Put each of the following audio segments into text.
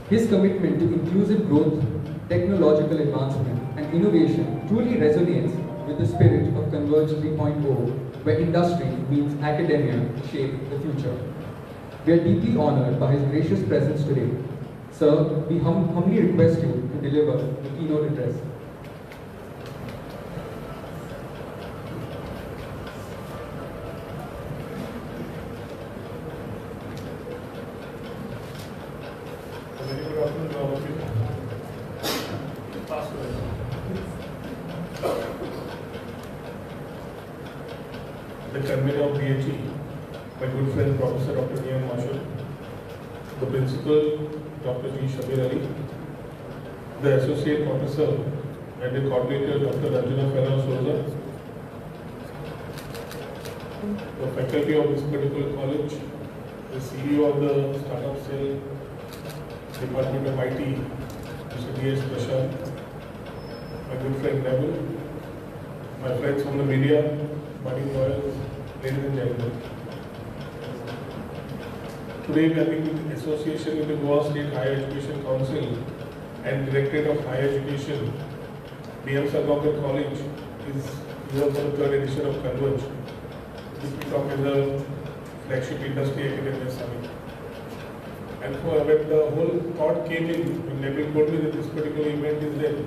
His commitment to inclusive growth, technological advancement, and innovation truly resonates with the spirit of Convrge 3.0, where industry meets academia to shape the future. We are deeply honored by his gracious presence today. Sir, we humbly request you to deliver the keynote address. Very good afternoon to all of you. Pass away. The convener of BHE, my good friend Professor Dr. Niyam Marshall, the principal Dr. G. Shabir Ali, the associate professor and the coordinator Dr. Ranjana Ferrao Souza, the faculty of this particular college, the CEO of the Startup Cell, Department of IT, Mr. D.S. Prashant, my good friend Neville, my friends from the media, budding lawyers, ladies and gentlemen. Today we are in association with the Goa State Higher Education Council and Directorate of Higher Education, B.M. Salgaonkar College is here for the third edition of Convrge, which we talk as a flagship industry academia summit. And for when the whole thought came in, when Neville told me that this particular event is there,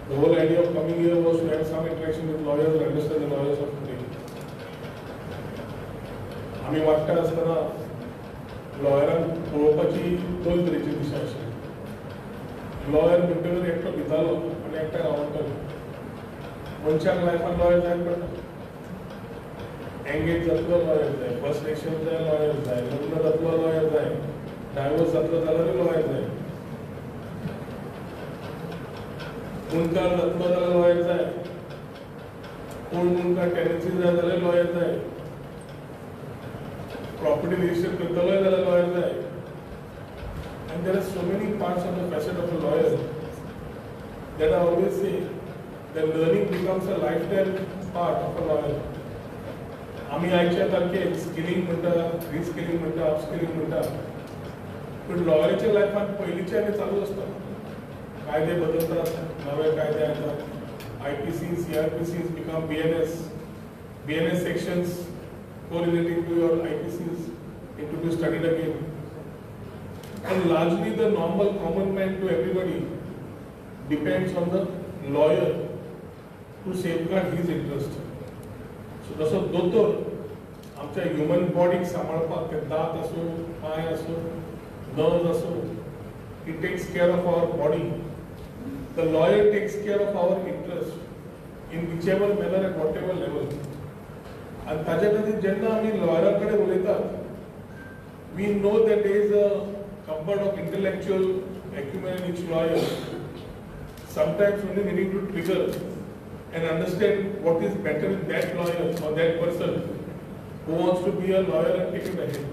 the whole idea of coming here was to have some interaction with lawyers and understand the lawyers of today. आमी वागता आसतना लॉयरांक पळोवपाची दोन तरेची दिशा आशिल्ली. Lawyer म्हणटकच एकटो भितालो आनी एकट्याक आवडटालो. मनशाक लायफान लॉयर जाय पडटा. एंगेज जातलो लॉयर जाय, फर्स्ट सिलेक्शन जाय लॉयर जाय, लग्न जातलो लॉयर जाय, डायवोर्स जातलो जाल्यारूय लॉयर जाय, मुंडकार जातलो जाल्यार लॉयर जाय, कोण मुंडकार टेनन्सी जाय जाल्यार लॉयर जाय, प्रॉपर्टी रजिस्टर करतलोय जाल्यार लॉयर जाय. And there are so many parts of the facet of a lawyer that I always say that learning becomes a lifetime part of a lawyer. आमी आयच्या तारखेक स्किलिंग म्हणटा, reskilling म्हणटा, upskilling म्हणटा, पूण लॉयराच्या लायफान पयलींचे आनी चालू आसता. कायदे बदलतात, नवे कायदे येतात, IPC, CrPCs become BNS, BNS sections correlating to your IPCs it to be studied again. And largely the normal common man to everybody depends on the lawyer to safeguard his interest. So जसो दोतोर आमच्या human बॉडीक सांबाळपाक, ते दांत आसूं, पांय आसूं, nerves आसूं, he takes care of our body. The lawyer takes care of our interest in whichever manner at whatever level. आनी ताच्या खातीर जेन्ना आमी लॉयरा कडेन उलयतात, we know that there is a cupboard of intellectual acumen in each lawyer. Sometimes only needing to trigger and understand what is better in that lawyer or that person who wants to be a lawyer and take it ahead.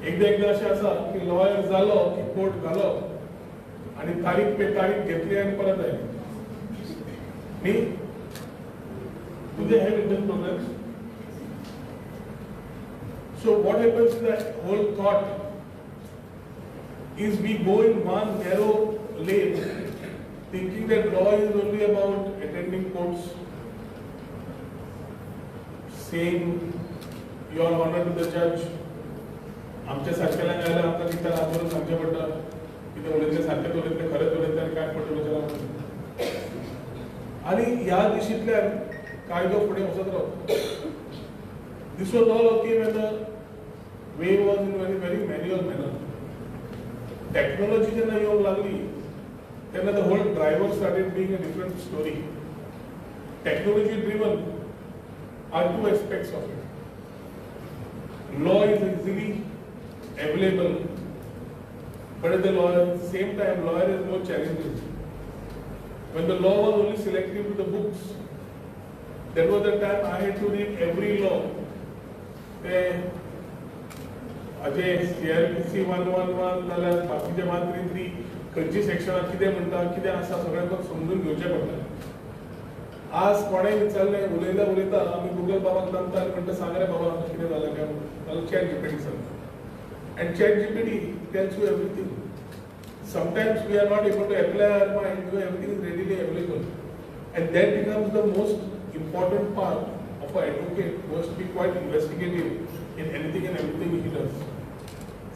एकदा एकदा अशें आसा की lawyer जालो की court घालो आनी तारीख पे तारीख घेतली आनी परत आयली. न्ही, do they have written programs? So what happens in that whole thought is we go in one narrow lane thinking that law is only about attending courts, saying your honor to the judge. आमच्या सारकेल्यांक आयल्यार आमकां कितें हात धरून सांगचें पडटा, कितें उलयतलें सारकें उलयतलें, खरेंच उलयतलें आनी काय फट उलयतलें. आनी ह्या दिशींतल्यान कायदो फुडें वचत रावता. This was all okay when the way was in very very manual manner. Technology जेन्ना येवंक लागली तेन्ना the whole driver started being a different story. Technology driven are two aspects of it. Law is easily available, but at the same time, lawyer is more challenging. When the law was only selective to the books, that was the time I had to read every law. Ajay CrPC 111 जाल्यार बाकीचे 133 खंयची सेक्शनां कितें म्हणटा कितें आसा सगळें समजून घेवचें पडटा. आज कोणें विचारलें, उलयता उलयता आमी गुगल बाबाक दामता आनी म्हणटा सांग रे बाबा कितें जालां काय म्हणून, जाल्यार चॅट जीपीटी सांगता. And chat GPT tells you everything. Sometimes we are not able to apply our mind because everything is readily available. And that becomes the most important part of an advocate who has to be quite investigative in anything and everything he does.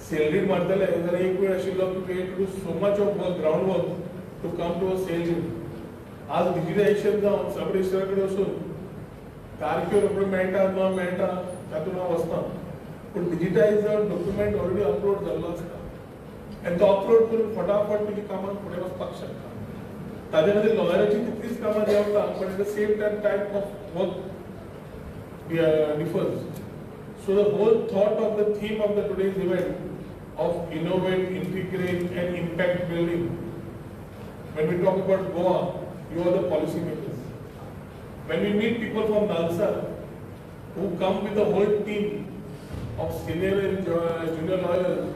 Sale deed मारतले जाल्यार एक वेळ आशिल्लो की we had to do so much of work, ground work to come to a sale deed. आज digitisation जावन सब रजिस्टरा कडेन वचून तारख्यो रोखड्यो मेळटा ना मेळटा तातूंत हांव वचना, पूण डिजिटायज जावन डॉक्युमेंट ऑलरेडी अपलोड जाल्लो आसता आनी तो अपलोड करून फटाफट तुजी कामां फुडें वचपाक शकता. ताजे खातीर लॉयराची तितलीच कामां देंवता, but at the same time type of work differs. So the whole thought of the theme of the today's event of innovate, integrate and impact building. When we talk about Goa, you are the policy makers. When we meet people from NALSAR who come with a whole team of senior and junior lawyers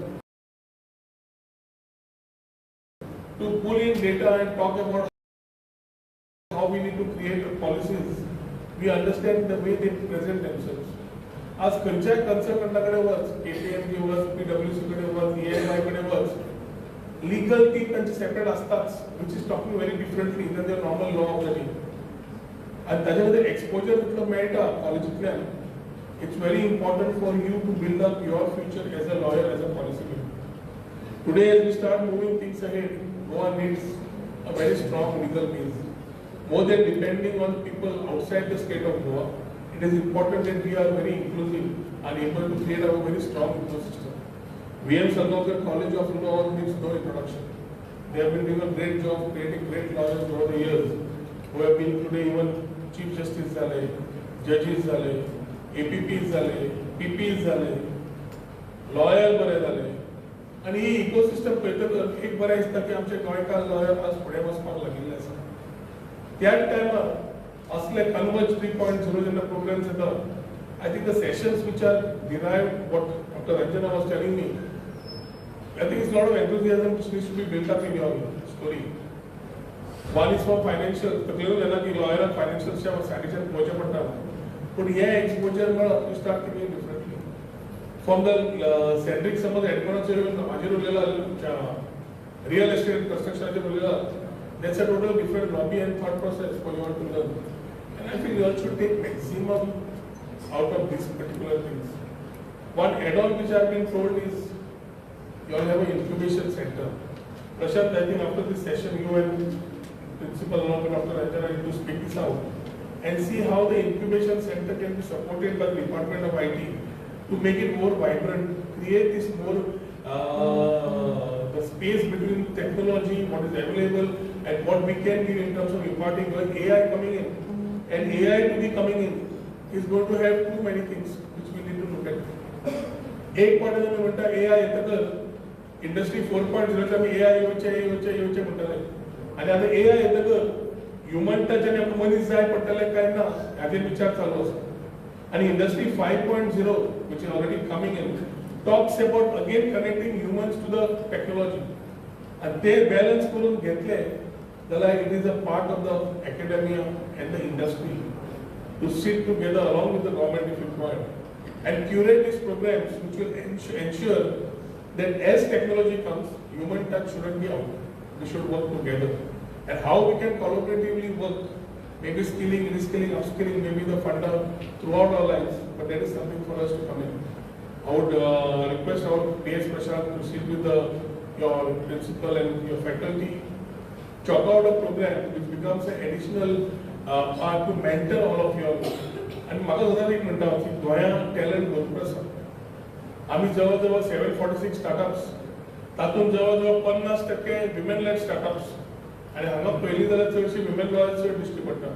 to pull in data and talk about how we need to create policies, we understand the way they present themselves. आज खंयच्याय कन्सल्टंटा कडेन वच, KPMG वच, PwC कडेन वच, EY कडेन वच, legal team तांची सेपरेट आसताच, which is talking very differently than the normal law of the team. आनी ताजे खातीर एक्सपोजर तितलो मेळटा कॉलेजींतल्यान. It's very important for you to build up your future as a lawyer, as a policy maker. Today as we start moving things ahead, Goa needs a very strong legal base. More than depending on people outside the state of Goa, it is important that we are very inclusive and able to create our very strong ecosystem. V.M. Salgaonkar College of Law needs no introduction. They have been doing a great job creating great lawyers over the years, who have been today even Chief Justice zale, judges zale, APPs zale, PPs zale, lawyer बरे जाले. आनी ही ecosystem पळयतकच एक बरें दिसता की आमचे गोंयकार लॉयर आज फुडें वचपाक लागिल्ले आसा. त्याच टायमार असले कन्वर्ज 3.0 जेन्ना प्रोग्राम्स येता, I think the sessions which are derived what Doctor Ranjana was telling me, I think it's lot of enthusiasm which needs to be built up in your story. One is for financial, तकलेन जायना की लॉयराक फायनान्शियलच्या सायडीच्यान पळोवचें पडटा, पूण हे exposure मेळप you start thinking differently. From the Cedric समज एडमोनाचेर येवन म्हाजेर उलयला, रियल एस्टेट कन्स्ट्रक्शनाचेर उलयला, that's a total different lobby and thought process for you all to learn. And I feel you all should take maximum out of these particular things. One add-on which I have been told is you all have an incubation center. Prashant, I think after this session, you and Principal along with Dr. Ranjana need to speak this out and see how the incubation center can be supported by the Department of IT to make it more vibrant, create this more the space between technology, what is available, and what we can give in terms of imparting. Like AI coming in, and AI to be coming in is going to have too many things which we need to look at. एक part आमी म्हणटा AI येतकच industry 4.0 आमी AI येवचे येवचे येवचे म्हणटाले, आनी आतां AI येतकच ह्युमन टच आनी आमकां मनीस जाय पडटले काय ना हाचेर विचार चालू आसा. आनी industry 5.0 which is already coming in talks about again connecting humans to the technology, आनी ते बॅलन्स करून घेतले जाल्यार it is a part of the academia and the industry to sit together along with the government if required and curate these programs which will ensure that as technology comes, human touch shouldn't be out. We should work together. And how we can collaboratively work, maybe skilling, reskilling, upskilling, maybe the funder throughout our lives, but that is something for us to come in. I would request our PS Prashant to sit with your principal and your faculty, chalk out a program which becomes an additional part to mentor all of you. आनी म्हाका सदांच एक म्हणटा की गोंयांत talent भरपूर आसा. आमी जवळ जवळ 746 स्टार्टअप्स, तातूंत जवळ जवळ 50% विमेन लेड स्टार्टअप्स, आनी हांगा पयलीं जाल्यार चडशी विमेन लॉयर्स चड दिश्टी पडटा.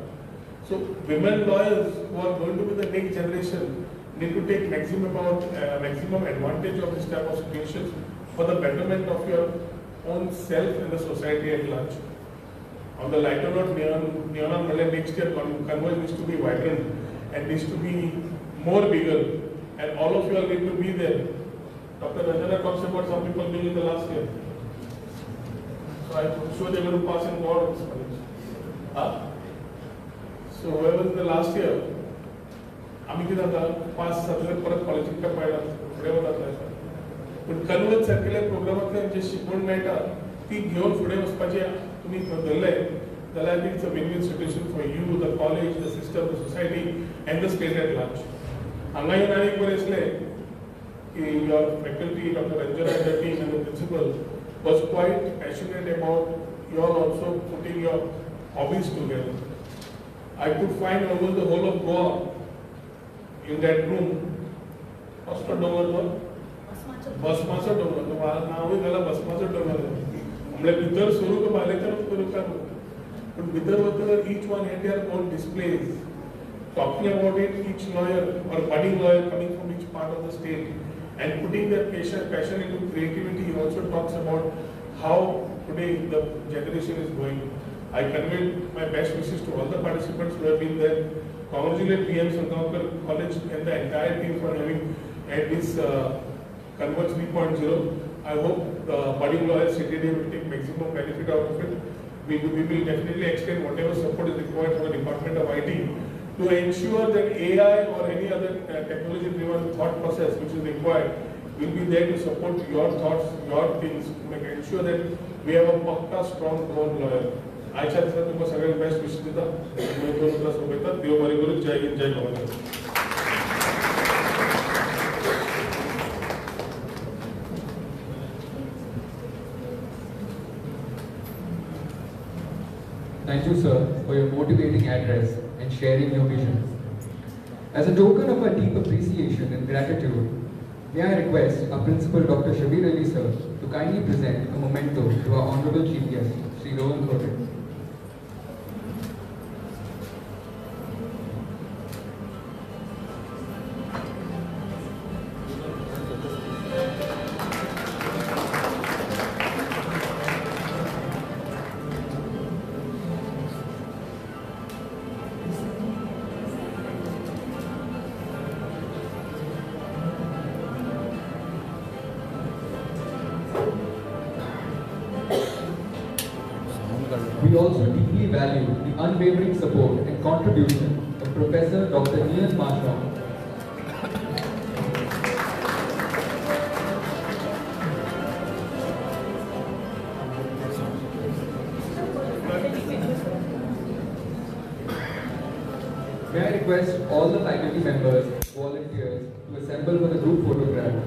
So women lawyers who are going to be the next generation need to take maximum advantage of this type of situations for the betterment of your own self and the society at large. On the lighter note, Neon next year Converge needs to be vibrant and needs to be more bigger, and all of you all need to be there. Dr. Ranjana talks about some people being in the last year. So I'm sure they're going to pass in go out of this college. Huh? So whoever in the last year, आमी कितें जाता pass जातले परत कॉलेजीक काय पळयना फुडें वतात. पूण कन्वर्ज सारकेल्या प्रोग्रामांतल्यान जे शिकवण मेळटा ती घेवन फुडें वचपाची तुमी धरले जाल्यार it's a win win situation for you, the college, the system, the society and the state at large. हांगा येवन आनी एक बरें दिसलें की your faculty doctor Ranjan and the team and the principal was quite passionate about you all also putting your hobbies together. I could find almost the whole of Goa in that room. कसलो दोंगर तो? भस्माचो दोंगर. नांवूय घाला भस्माचो दोंगर. म्हणल्यार भितर सरूंक भायले तर करूंक काय, पूण भितर वतकर each one had their own displays talking about it, each lawyer or budding lawyer coming from each part of the state and putting their passion into creativity. He also talks about how today the generation is going. I convey my best wishes to all the participants who have been there. Congratulate B.M. Salgaonkar College and the entire team for having had this Converge 3.0. I hope the budding lawyer CTD will take maximum benefit out of it. We will definitely extend whatever support is required from the Department of IT to ensure that AI or any other technology-driven thought process which is required will be there to support your thoughts, your things, to make ensure that we have a pakka strong grown lawyer. आयच्या दिसा तुमकां सगळ्यांक best विश दिता. दोन उतरां सोंपयता. देव बरें करूं. जय हिंद, जय Goa. Thank you, sir, for your motivating address and sharing your vision. As a token of our deep appreciation and gratitude, may I request our Principal Dr. Shabir Ali sir to kindly present a memento to our Honorable Chief Guest, Shri Rohan Khaunte. We also deeply value the unwavering support and contribution of Professor Dr. Ian Marchand. May I request all the faculty members, volunteers to assemble for the group photograph.